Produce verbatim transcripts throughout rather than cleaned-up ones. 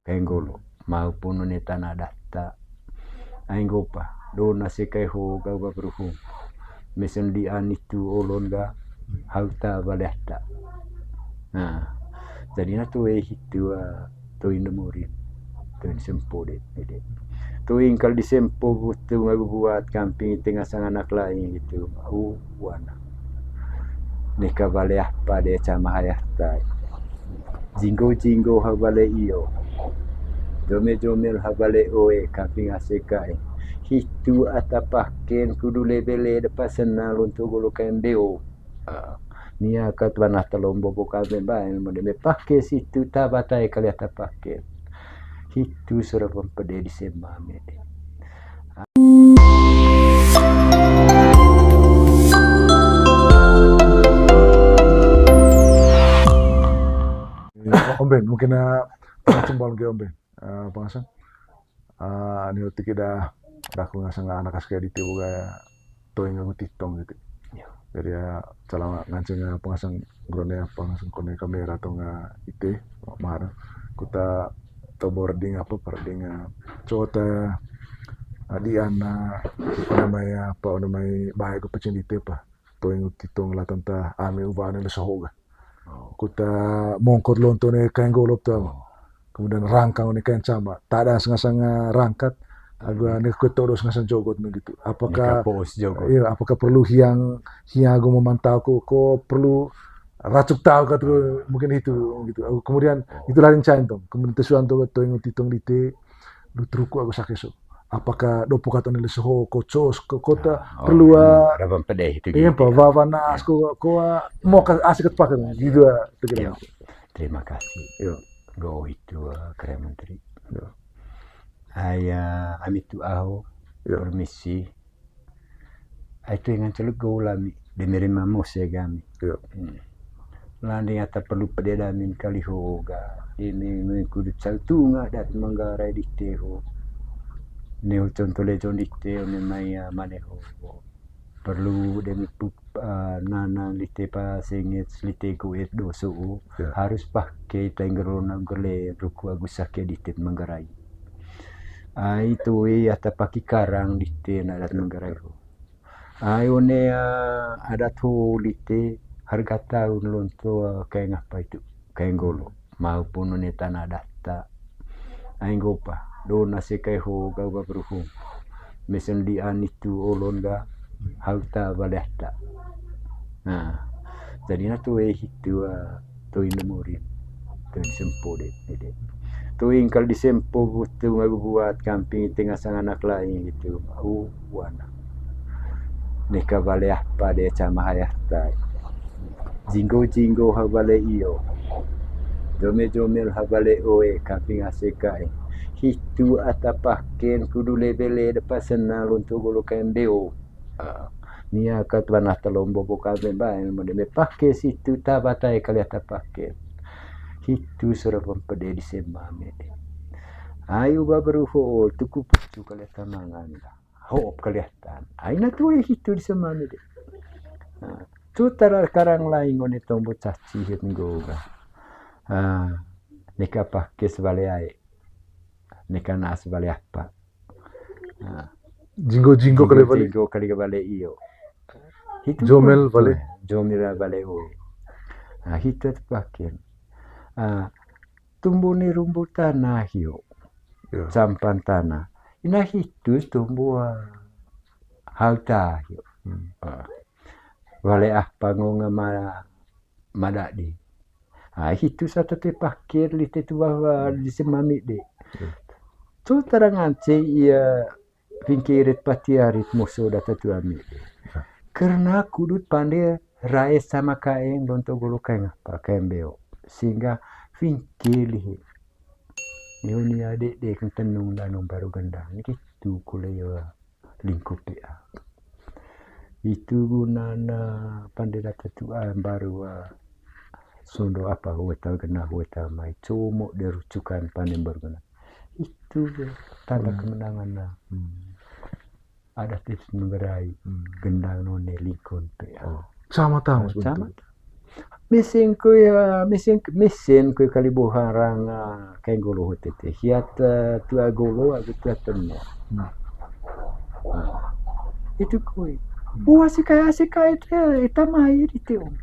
Kainggolo, maupun one tana data. Ai nggopa, dona se kai ho ga ba beruhung. Mesen di ani tu olon ga, hau ta bale ata. Nah, jadi na toe hitu, ah, toin de morin, toin sempo de, de. Toin kal di sempo butu ngagu buat kamping tengah sang anak lain gitu. Au wana. Neka bale apa de cama hayata. Jinggo-jinggo ha bale iyo. Jomel-jomel ha bale oe, kamping aseka e. Hitu ata paken kudu lebele depa senang lonto golo kain beo. Ah, nia kat wana talombo boka me baen mo de me pake situ tabata e kali ata paken. Hitu sura pempede di sema me de. Omben, mungkin, ah, cembal ge omben. Ah, pangasang. Ah, ni uti kida daku ngasang anak aske di tibu gaya toing aku titong gitu. Jadi ya, calama nganceng, ah, pangasang grone apa ngasang kone kamera tong, ah, ite, mar. Kuta tobor ding apa per ding, ah, cota, ah, di ana, namanya apa, namanya baik ku pecin di tepa. Toing titong latan ta ami uva ne leso hoga. Oh. Kuta mongkot lonto ne kain golop tu. Oh. Kemudian rangkang ne kain cama. Tada sengasang rangkat. Agu ne kuta dos sengasang jogot begitu. Apakah, iya, apakah perlu hiang, hiang agu memantau ko, ko perlu racuk tahu kat ko, mungkin itu gitu. Agu kemudian itu lain cain tong. Kemudian tesuan tu toing titong di te, lu truku agu sakeso. Apakah dopo kata ne leso ho, ko cos, ko kota, perlu, ah, raban pedeh itu iya, gitu. Apa, wawanas, ko, ko, ah, mau ka, asik kat pakai, gitu, ah, itu kira. Iya. Terima kasih. Iya. Go itu, ah, Kera Menteri. Iya. Ai, ah, ami tu aho, iya, permisi. Ai tu dengan celuk go lami, de merima mose gami. Iya. Hmm. Landing ata perlu pede damin kali ho ga. Ini mengkudu cau tunga dat Manggarai di teho. Neo contoh lejon di teho ne maya mane ho. Perlu demi pup, ah, nana lite pa sengit lite kuet doso. Ya. Harus pake tainggerona gele ruku agus sake di tet Manggarai. Ai tu e ata paki karang di te na dat Manggarai ho. Ai one, ah, adat ho lite harga taun lonto, ah, kain apa itu, kain golo, maupun one tana data. Ai nggopa, dona se kai ho ga ba beruhung. Mesen di ani tu olon ga, hau ta bale ata. Nah, jadi na tu e hitu, ah, toin de morin, toin sempo de, de. Toin kal di sempo butu ngagu buat kamping tengah sang anak lain gitu. Au wana. Neka bale apa de cama hayata. Jinggo-jinggo ha bale iyo. Jomel-jomel ha bale oe, kamping aseka e. Hitu ata paken kudu lebele depa senang lonto golo kain beo. Ah, nia kat wana talombo boka me baen mo de me pake situ tabata e kali ata pake. Hitu sura pempede di sema me de. Ai uba beruho tuku pucu kali ata mangan da. Hop kali ata. Ai na tu e hitu di sema me de. Ah, tu tara karang lain one tombo caci hit nggo ga. Ah, neka pake sebale ae. Neka na sebale apa. Nah. Jinggo-jinggo kali bale. Jinggo-jinggo kali bale iyo. Hitu jomel pun bale. Jomel bale, oh. Nah, hitu tu paken. Ah, tumbuh ni rumbu tanah iyo. Ya. Campan tanah. Ina hitu tumbuh, ah, hau ta iyo. Hmm. Ah. Bale apa ngonga ma madadi. Ah, hitu sata te pakir lite tu bahwa di semami de. Hmm. Tu tara ngance ia pingkirit patiarit moso data tu ami de. Karena kudut pande rae sama kaeng donto golo kaeng apa kaeng beo. Sehingga pingkir lihe. Ni uni ade de kan tenung danung baru gendang. Ni kitu kule ya. Lingkup ya. Itu gunana pande data tu, ah, baru, ah, sondo apa hueta gena hueta mai como de rucukan pande baru gena. Itu tanda kemenangan na. Hmm. Ada tips menggerai gendang none lingkun pe. Oh. Sama tahu. Sama. Mesen ko ya, mesen, mesen ko kali boharang, ah, kain golo ho tete. Hiat, eh, tua golo, agu tua teno. Hmm. Ah. Itu ko. Hmm. Wah, asik ai, asik ai, ita mai di te, om.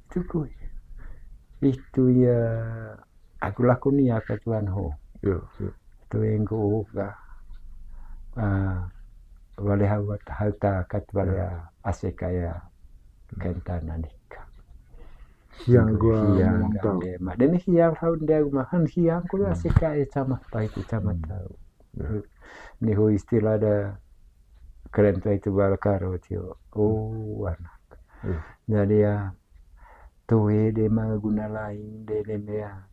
Itu ko. Itu ya, aku lakoni aka tuan ho. Yo, yo. Tu enggo ka. Ah, wale hau, hau ta kat wale, ya, asik ai kain tanah nikah. Hiang gua hiang mantap. Demi hiang hau dia gua makan hiang ko, ya, asik ai sama pai tu sama tahu. Ya. Ni ho istilah ada keren tu itu bal karo tio. Oh, anak. Ya. Jadi ya, toe de manga guna lain de, de mea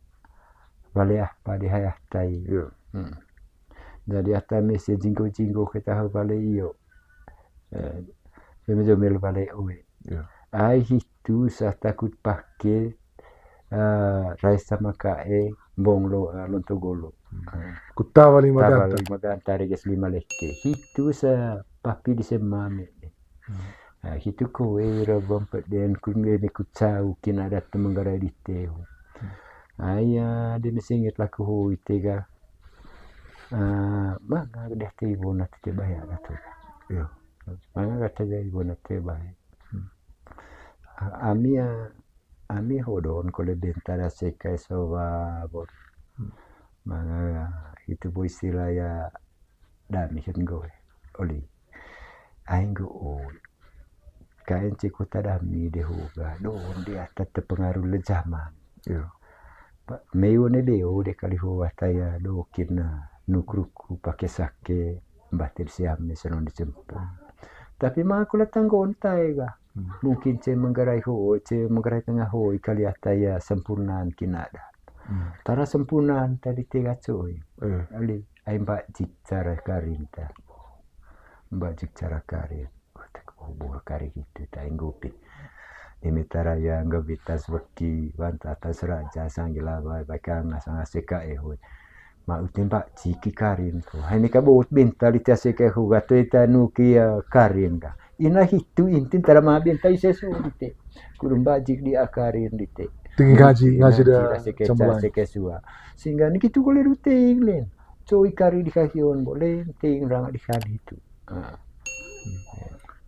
bale apa de hai atai. Iya. Hmm. Jadi ata mese jinggo-jinggo kita ha bale iyo. Eh, jomel-jomel bale oe. Iya. Ai hitu sa takut pake, eh, rai sama kae bonglo, eh, lonto golo. Hmm. Eh. Kuta wali magan. Kuta wali magan tari ges lima leke. Hitu sa papi di semame. Hmm. Ah, hitu ko wei ra bang peden kun wei ku cau kin adat manggarai di teu. Hmm. Ai, ah, de mesengit laku ho ite ga. Ah, manga deh te ibona te baya na tu. Iya. Manga kata ja ibona te baya. Hmm. Ah, ami, ah, ami hodon kole bentara sekai soba bon. Hmm. Manga itu bo istilah ya dami kan nggoe. Oli. Ai nggo oi. Kaen ceko ta dami de hoga. Don de ata terpengaruh le zaman. Iya. Pa, mei one beo de kali ho ata ya dokin na nukruku pake sake batil siam ni senon di cempa. Tapi ma aku latang gonta ega. Hmm. Mungkin ce manggarai ho, ce manggarai tengah ho, kali ata ya sempurnaan kinada. Hmm. Tara sempurnaan tadi tega coy. Eh. Ali, ai mbak jik cara karinta. Mbak jik cara karin. Otak obor kari gitu, ta enggopi. Demi tara ya, ngga bitas weki, wanta atas raja, sanggila, bai, bai, kang, asang, aseka, eh, hoi. Ma utin mbak jiki karin ko. Hai ni ka bot benta lite aseka, eh, hu, gato ita nuki, eh, karin ka. Ina hitu intin tara ma benta ise so dite. Kudu mbak jik di akarin dite. Tinggi ngaji, ngaji da seke sua. Sehingga ni kitu kole rute inglen. Coy kari di kahion bo len, ting rang di kali itu. Ah.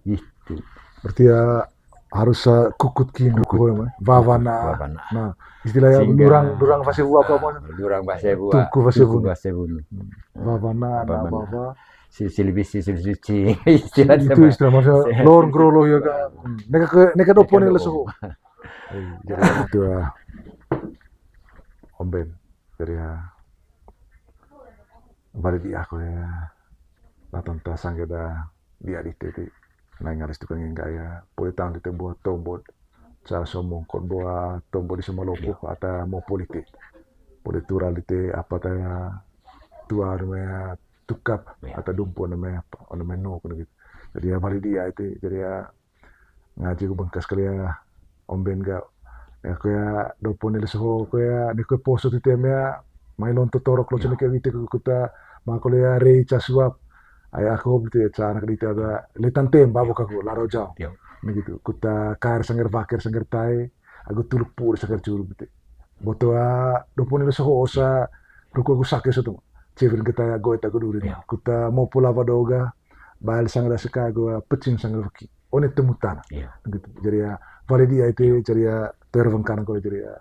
Itu. Berarti ya harus, eh, kukut kin kukut. Wawana. Wawana. Nah, istilahnya lurang, lurang fase bua apa, ah, lurang fase bua. Tungku fase bua. Wawana, nah, wawa. Si, silibisi, silibisi. Istilah itu istilah masa lor grolo ya kan. Neka ke, neka dopo ni leso. Jadi itu ya. Omben. Jadi ya. Balik di aku ya. Latanta sangge da dia di tete. Nai ngalis tukang enggak ya. Poli taon di tembuat tombot. Cara somong kon buat tombot di semua lopo ata mau politik. Politik tural di te apa taya tua namanya tukap ata dumpo namanya apa namanya no gitu. Jadi ya balik dia itu jadi ya ngaji ku bengkas kali ya omben ga. Ya, ko ya dopo ni leso ho, ko ya ni ko poso ti tem ya mai lonto torok lo cene ke wite ko kuta ma ko ya rei ca suap. Ai aku ho bete ca anak dite ada letan temba boka ko laro jauh. Ni gitu. Kuta kaer sangger baker sangger tai, aku tuluk puri sangger curu bete. Boto a dopo ni leso ho sa ruku aku sake sotung. Cewir geta ya goe ta ko durin. Kuta mau pula wadoga, bal sangger seka go pecin sangger weki. One temutana. Iya. Gitu. Jadi ya, vali dia itu, jadi ya, terwengkana ko jadi ya.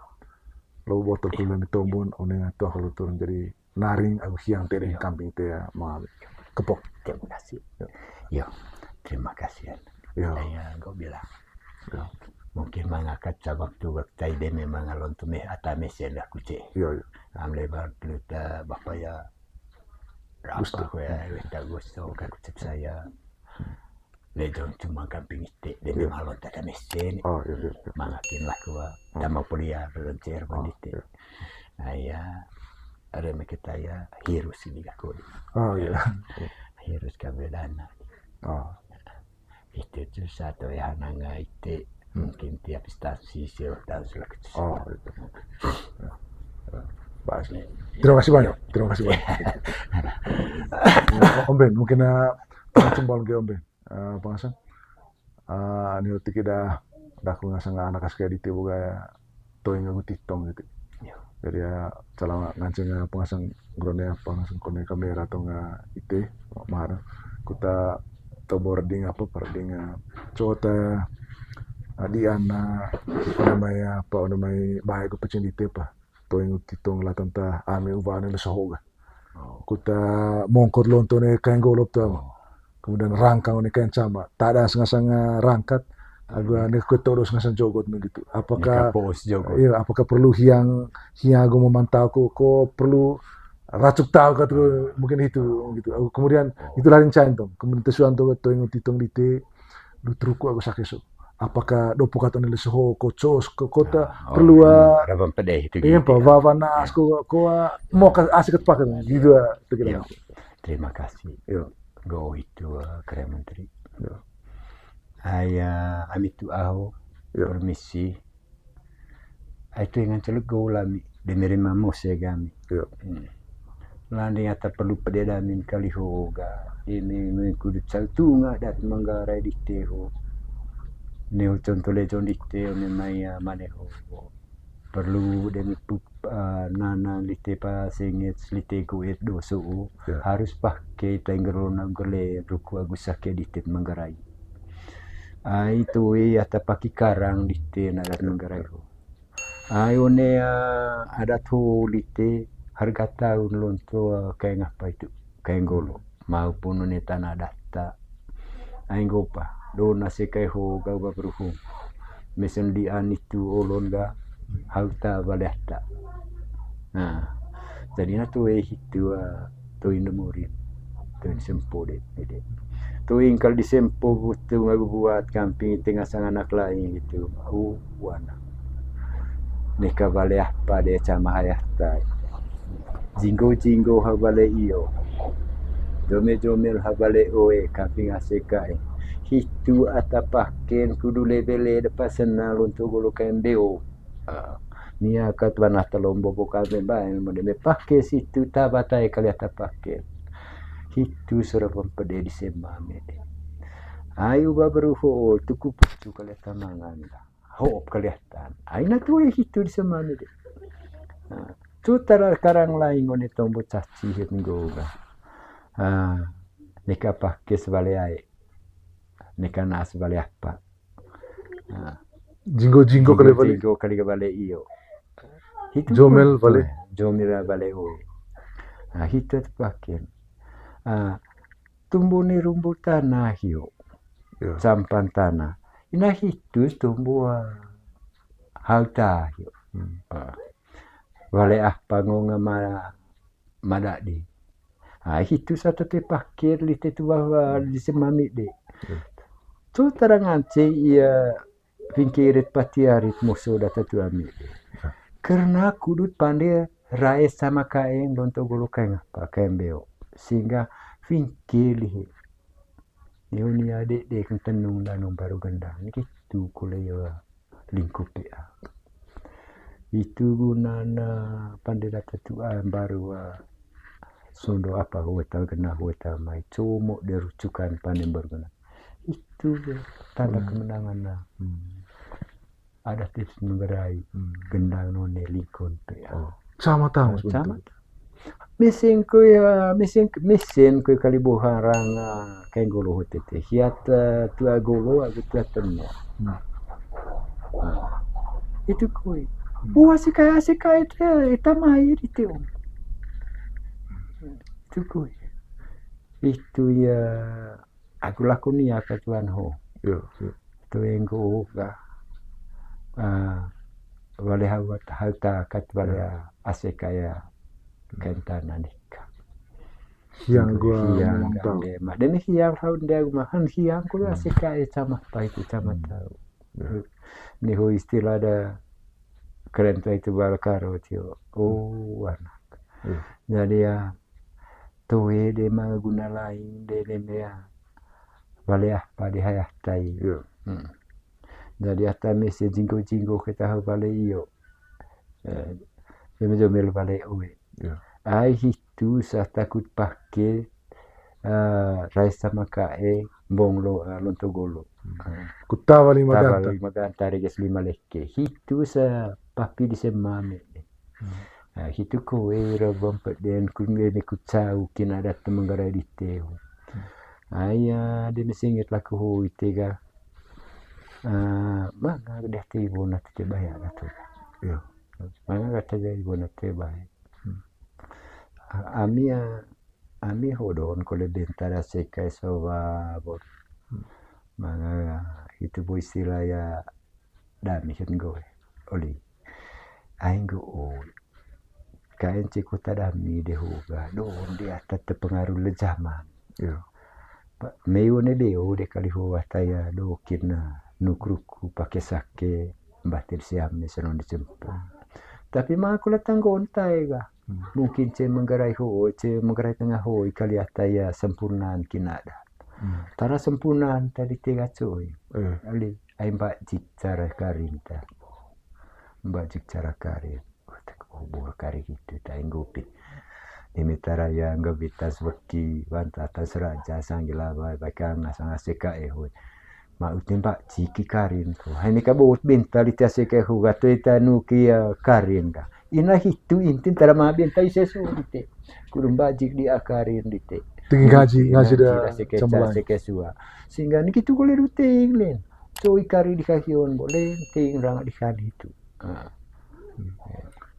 Lo botol kuliah ni tombon, one tua kalau turun jadi naring, aku hiang tering kambing te ya, ma kepok. Terima kasih. Yo, terima kasih. Ya, kau bilang. Mungkin mangangkat sabab tu waktu ide memang alon tu meh ata mesen aku cek. Iya, iya. Am lebar tu ta bapa ya. Apa ko ya, weta gusto, ka kucek saya. Lejong cuma kamping ite, dan malon tada mesen. Oh, iya, iya, iya. Mangakin lah kua, tama polia, belum cer, oh, bandite. Iya. Nah, ya, ada me kita ya, hirus ini aku. Oh, iya. Hirus kabedana. Oh. Itu tuh satu ya, nanga ite, mungkin tiap instansi, sih, tahu sudah kecil. Oh, itu. Baik. Terima kasih banyak. Terima kasih banyak. Omben, mungkin, eh, cembal ke Omben. Eh, Pangasang. Eh, ni uti kita Daku ngasang anak aska dite boga Toing agu Titong gitu. Jadi ya, salah nganceng apa ngasang grone apa ngasang kone kamera tong ite mar kuta tobo reding apa perding cota di ana apa namanya apa namanya baik ku pecin dite apa Toing agu Titong la tanta ami uva ane le soho ga. Kuta mongkot lonto ne kain golop tu. Kemudian rangkang ne kain cama. Tada sengasang rangkat. Agu ne kuta do sengasang jogot ne gitu. Apakah iya, apakah perlu hiang hiang agu memantau ko ko perlu racuk tahu kah tuh mungkin itu gitu. Agu kemudian itu lain cain tong. Kemudian tesuan tuh Toing agu Titong dite lu truku agu sakeso. Apakah dopo kata ne le soho ko cos ko kota perlu ah, Rabang pedeh itu iya gitu. Apa wawa nas ko ko ah, mau ka asik pakai gitu ah, itu kira. Terima kasih. Go itu ah, keren menteri. Aya ami tu aho permisi. Ai tu dengan celuk go lami demi rima mose kami. Landing ata perlu pede damin kali ho ga ini mengkudu cau tunga dat manggarai dite ho. Neo contoh lejon dite ho ne maya mane ho. Perlu demi pu nana lite pa sengit lite kuet doso harus pake tenggerona gele ruku agus sake ditit manggarai. Ai tu i ata paki karang dite na dat manggarai ho. Ai one adat ho lite harga taun lonto kaeng apa itu kaeng golo. Maupun one tanah data. Ai nggopa dona sekai ho gau ba beruhung. Mesen di anitu olon ga hauta bale ata. Nah, jadi na tu eh hitu ah, tu indomorin. Tu sempo de. Toing kal di sempo butu ngagu buat kamping tengah sang anak lain gitu. Uh, wana. Neka bale apa de cama hayah tai. Jinggo-jinggo ha bale iyo. Jomel-jomel ha bale oe kaping aseka e. Hitu ata paken kudu lebele depa sena lonto golo kaen beo. Nia kat wana telombo boka me baen mode me pake situ tabatai kali ata paken. Hitu sura pempede di sema mede. Ayu baberuho tuku putu kali ata manganda. Hop kaliatan. Aina tu hitu di semani de. Tutara karang lain ngone tombo caci hit nggoga. Neka pake sebale ae. Neka na sebale apa. Jinggo-jinggo kali bale. Jinggo kali bale iyo. Hitu jomel bale. Jomel bale o. Nah, hitu pake. Tumbu ni rumbu tanah hio. Sampan tanah. Ina hitus tumbu hauta hio. Wale ah pangonga ma madadi. Ai hitus ata te pakir lite tu bahwa di semami de. Tu tarangance ia Fingke irit pati arit moso data tu ami. Kerna kudut pande rae sama kaeng lonto golo kaeng apa kaeng beo. Sehingga fingke lihe. Ni uni ade de kentenung danung baru gendang. Ni kitu kule yo lingkup ya. Itu gunana pande data tu baru sondo apa hueta gena hueta mai como de rucukan pande baru gena. Itu tanda kemenangan na. Ada tips menggerai gendang none lingkon tu ya. Sama tahu sebenarnya. Mesen ko ya, mesen mesen ko kali boharang kaeng golo hotete. Hiat tua golo aku tua temo. Itu koi. Buah sekai sekai itu ita mai di teo. Itu koi. Itu ya aku lakoni aka tuan ho. Yo. Tu engko ka. Wale hauta kat wale aseka ya kentana nikah. Hiang gua hiang mantau. Demi hiang hau ndia gua mahan hiang gua aseka ya sama tai tu sama tau. Ni ho istilah ada keren tu itu bal karo tio. Oh anak. Jadi ya Toe de manga guna lain de neme ah. Bale apa de hayah tai. Jadi ata mese jinggo-jinggo keta hau bale iyo. Jomel-jomel bale oe. Ai hitu sa takut pake eh, rais sama kae, mbong lo, eh, lonto golo. Hmm. Kutawa lima ganta. Kutawa lima ganta, reges lima leke. Hitu sa papi di semame. Hmm. Ah, hitu ko ira bampet den kun ngene ku cau kina data manggarai di teu. Hmm. Aya, de mesengit laku hoi tega. Ah, manga deh te ibona te baya datu. Iya. Manga kata ja ibona te baya. Hmm. A-, ami, ah, ami hodon kole bentara sekai soba bot. Hmm. Manga itu bo istilah ya dami kan go. Oli. Ai nggo oi. Kaen ceko ta dami de hoga. Don de ata te pengaruh le zaman. Iya. Pa, mei one beo de kali ho ata ya dokin na nukruku pake sake mbatil siam ni senon di cempa. Tapi manga kula tanggon tae ga. Hmm. Mungkin ce manggarai ho, ce manggarai tengah ho, i kali ata ya sempurnaan kina da. Hmm. Tara sempurnaan tadi tega coy. Eh. Ali, ai mbak jik cara karin ta. Mbak jik cara karin. Otak obor kari gitu, ta inggupi. Demi tara ya, ngga bitas weki, wanta atas raja, sanggila, bai, bai, kang, ngasang, aseka, eh, hoi. Ma utin mbak jiki karin ko. Hai ni ka bot binta di tase ke huga tu ita nuki, eh, karin ka. Ina hitu intin tara ma binta ise so dite. Kudu mbak jik di akarin dite. Tinggi ngaji, ngaji da seke, seke sua. Sehingga ni kitu kole du ting len. So ikari di kahion bo len, ting rang di kali itu. Ah.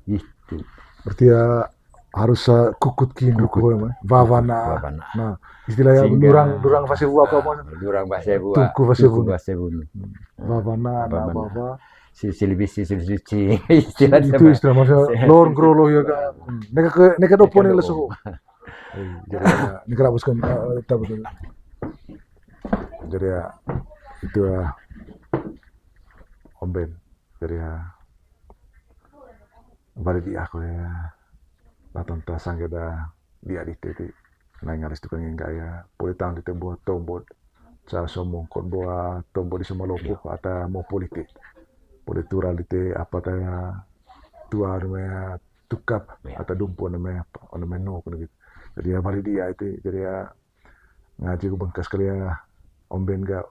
Itu. Berarti ya harus, eh, kukut ki induk. Kukut. Ko, ya, Mas. Wawana'a. Wawana'a. Nah, istilahnya sehingga lurang, lurang fase bua ko, ah, Mas? Lurang fase bua. Tungku fase bua. Tungku fase bua. Hmm. Wawana'a, nah, wawana'a. Wawa. Si, silbisi, silbisi. Istilah itu sama. Istilah, maksudnya, lor grolo ya, Kak. Hmm. Neka ke, neka dopo ni leso. Neka dopo. Eh, jadi, ya, neka rabus kan, eh, tak betul. Jadi, ya, itu, ya, Om Ben. Jadi, ya, balik di aku ya. Latanta sangge da dia di tete. Nai ngalis tukang enggak ya. Poli tang di tembuat tombot. Cara somong kon buat tombot di Sumalopo, iya, ata mau politik. Poli tural di te apa ta ya tua namanya tukap, iya, ata dumpo namanya apa, namanya no, gitu. Jadi ya balik dia itu, jadi ya ngaji ku bengkas kali ya, Om Ben ga.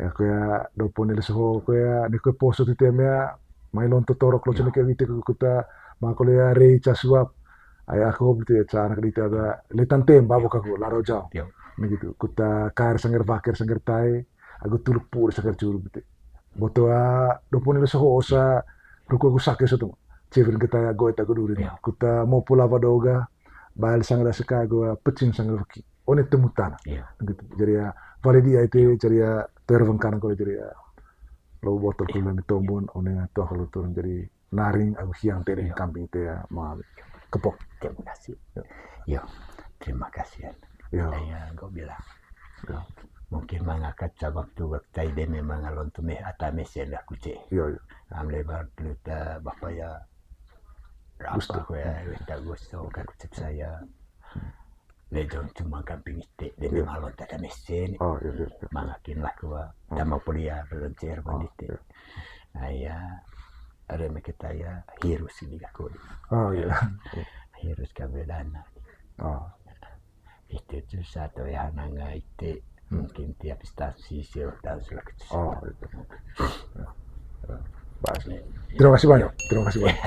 Ya, ko ya dopo ni leso ho, ko ya, ni ko poso ti tem ya, mai lonto torok lo, ya, cene ke wite ku kuta, ma ko ya rei ca suap. Ai aku bete ca anak dite ada letan temba boka ku, laro jauh. Ya. Ni gitu, kuta kair sangger bakir sangger tai, aku tuluk pur sangger curu bete. Boto a, dopo ni leso ho osa, ruku aku sake sotung. Cewir kita ya goe tak duri. Ya. Kuta mau pula wadoga, bail sangger seka go, pecin sangger weki. One temu tanah. Iya. Gitu. Jadi ya, vali dia itu, iya, jadi ya, terwengkanan kalau jadi ya, lo botol, iya, kuliah di tombon, one tuh kalau turun jadi naring, aku hiang tering, iya, kambing itu ya, mau kepok. Terima kasih. Iya. Iya, terima kasih ya. Iya. Saya nggak bilang. Iya. Mungkin mangakad sabab tu waktu tadi memang alon tu meh ata mesen aku cek. Iya, iya. Am lebar dulu ta bapak ya. Gusto. Apa aku ya, weta gusto, kan cek saya. Lejong cuma kamping ite, demi, iya, malon tada mesin. Oh, iya, iya, iya. Mangakin laku, ah, hmm, tama polia, belum cer, oh, bandite. Iya. Aya, ada me kita ya, hirus ini aku. Oh, iya. Hirus kami dana. Oh. Itu tuh satu ya, nanga ite, hmm, mungkin tiap instansi, sih, tahu selaku. Oh, itu. Ya. Baik. Terima kasih banyak. Terima kasih banyak.